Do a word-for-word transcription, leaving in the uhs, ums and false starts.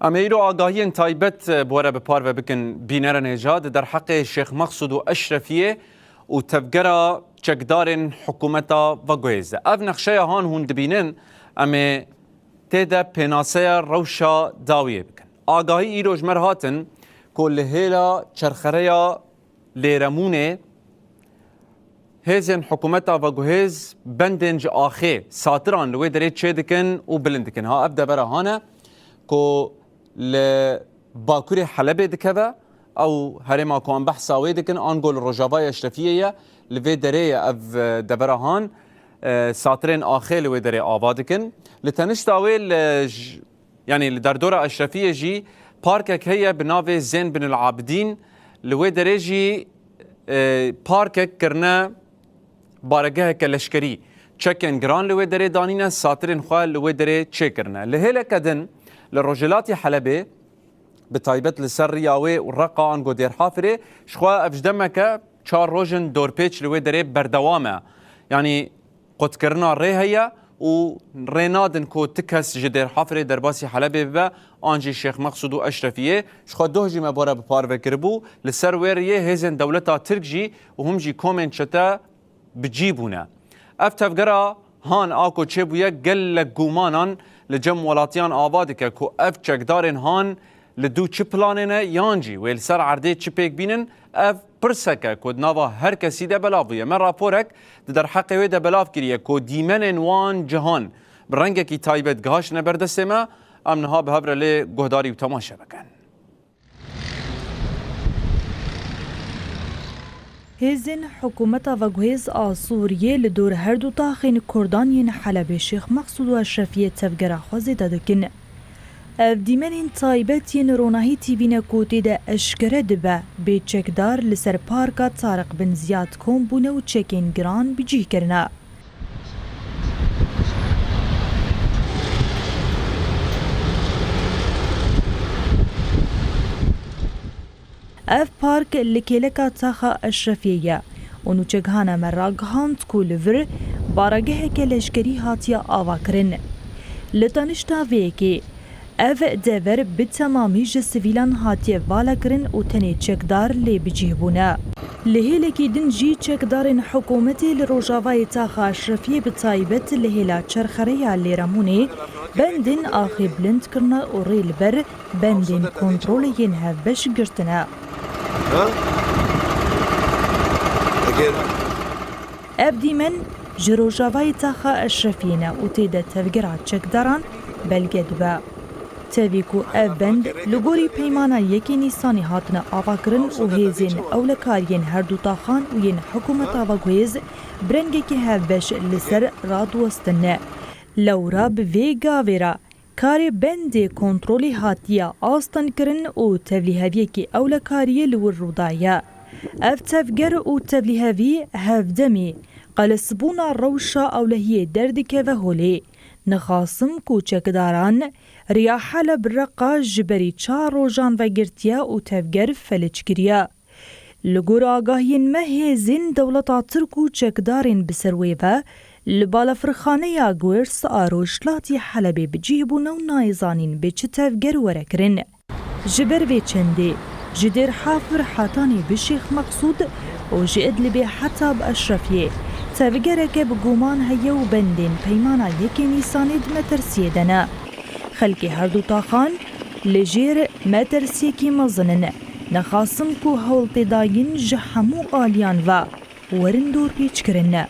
Em ê îro agahiyên taybet, e, bi we re bi parve bikin. Bînere nêja di derheqê Şêx Mexsûd û Eşrefiyê û tevgera çekdarên hikûmeta veguhêz de. Ev nexşeya han hûn dibînin, em ê tê de pênaseya rewşa dawiyê bikin. Agahî îro ji me re hatin ku li hêla çerxereya Lêremûnê hêzên hikûmeta veguhêz bendên ji axê satiran li wê derê çêdikin û bilind dikin. Ha, ev devera han e ku li bakurê Helebê dikeve, ew herêma ku em behsa wê dikin, ango li rojavayê Eşrefiyê ye, li vê derê ye ev, e, devera han, e, satirên axê li wê derê ava dikin. Li tenişta wê li j-, Yanî li derdora Eşrefiyê jî parkek heye bi navê Zên Bin El Abidîn, li wê derê jî, e, parkek kirine baregeheke leşkerî. Çekên giran li wê derê danîne, satirên xwe li wê derê çêkirine. Li hêleke din li rojhilatî Helebê, bi taybet li ser riya wê û Reqa ango Dêrhafirê, ji xwe ev ji demeke çar roj in dorpêç li wê derê berdewam e. Yanî qutkirina rê heye û rê nadin ku ti kes ji Dêrhafirê derbasî Helebê bibe, an jî Şêx Mexsûd û Eşrefiyê. Ji xwe doh jî me bi we re bi parve kiribû. Li ser wê riyê hêzên dewleta Tirk jî û him jî komên çete bi cî bûne. Ev tevgera han a ku çêbûye gelek gumanan li cem welatiyan ava dike ku ev çekdarên han li dû çi planê ne, yan jî wê li ser erdê çi pêk bînin, ev pirsek e ku di nava her kesî de belav bûye. Me raporek di derheqê wê de belav kiriye ku dîmenên wan cihan bi rengekî taybet gihaştine ber destê me. Em niha bi hev re lê guhdarî û temaşe bikin. Hêzên hikûmeta veguhêz a Sûriyê li dor her du taxên Kurdan yên Helebê Şêx Mexsûd û Eşrefiyê tevgera xwe zêde dikin. Ev dîmenên taybet yên Ronahî T V ne ku tê de eşkere dibe, bê çekdar li ser parka Tariq Bin Ziyad kom bûne û çekên giran bi cih kirine. Ev park li kêleka taxa Eşrefiyê ye û nûçeghana me ragihand ku li vir baregeheke leşkerî hatiye avakirin. Li tanişta vê yekê, ev dever bi temamî ji sivîlan hatiye valakirin û tenê çekdar lê bi cih bûne. Li hêlekî din jî çekdarên hikûmetê li rojavayê taxa Eşrefiyê bi taybet li hêla çerxereya Lêremûnê bendên axê bilind kirine û rê li ber bendên kontrolê yên hevbeş girtine. Ha? Eger Ev dîmen ji rojavayê taxa Eşrefiyê ne û tê de tevgera çekdaran belge dibe. Tevî ku ev bend li gorî peymana yekê Nîsanê hatine avakirin û hêzên ewlekariyên her du taxan û yên hikûmeta veguhêz bi rengekî hevbeş li ser radiwestin. Lewra bi vê gavê re karê bendê kontrolê hatiye astengkirin û tevlîheviyekî ewlekariyê li wir rû daye. Ev tevger û tevlîhevî hevdemî qelesbûna rewşa ewlehiyê derdikeve holê. Nixasim ku çekdaran riya Heleb Reqa ji berî çar rojan vegirtiye û tevger felic kiriye. Li gor agahiyên me, hêzên dewleta Tirk û çekdarên bi ser wê ve li balafirxaneya Guêrs a rojhilatî Helebê bi cih bûne û nayê zanîn bê çi tevger were kirin. Ji ber vê çendê, ji Dêrhafir hetanî bi Şêx Meqsûd û ji Idlibê heta bi Eşrefiyê, tevgereke bi guman heye û bendên peymana yekê Nîsanê di metirsiyê de ne. Xelkê her du taxan li jêr metirsiyekî mezin in. Nexasim ku hewltêdayîn ji hemû aliyan ve werin dorpêçkirin.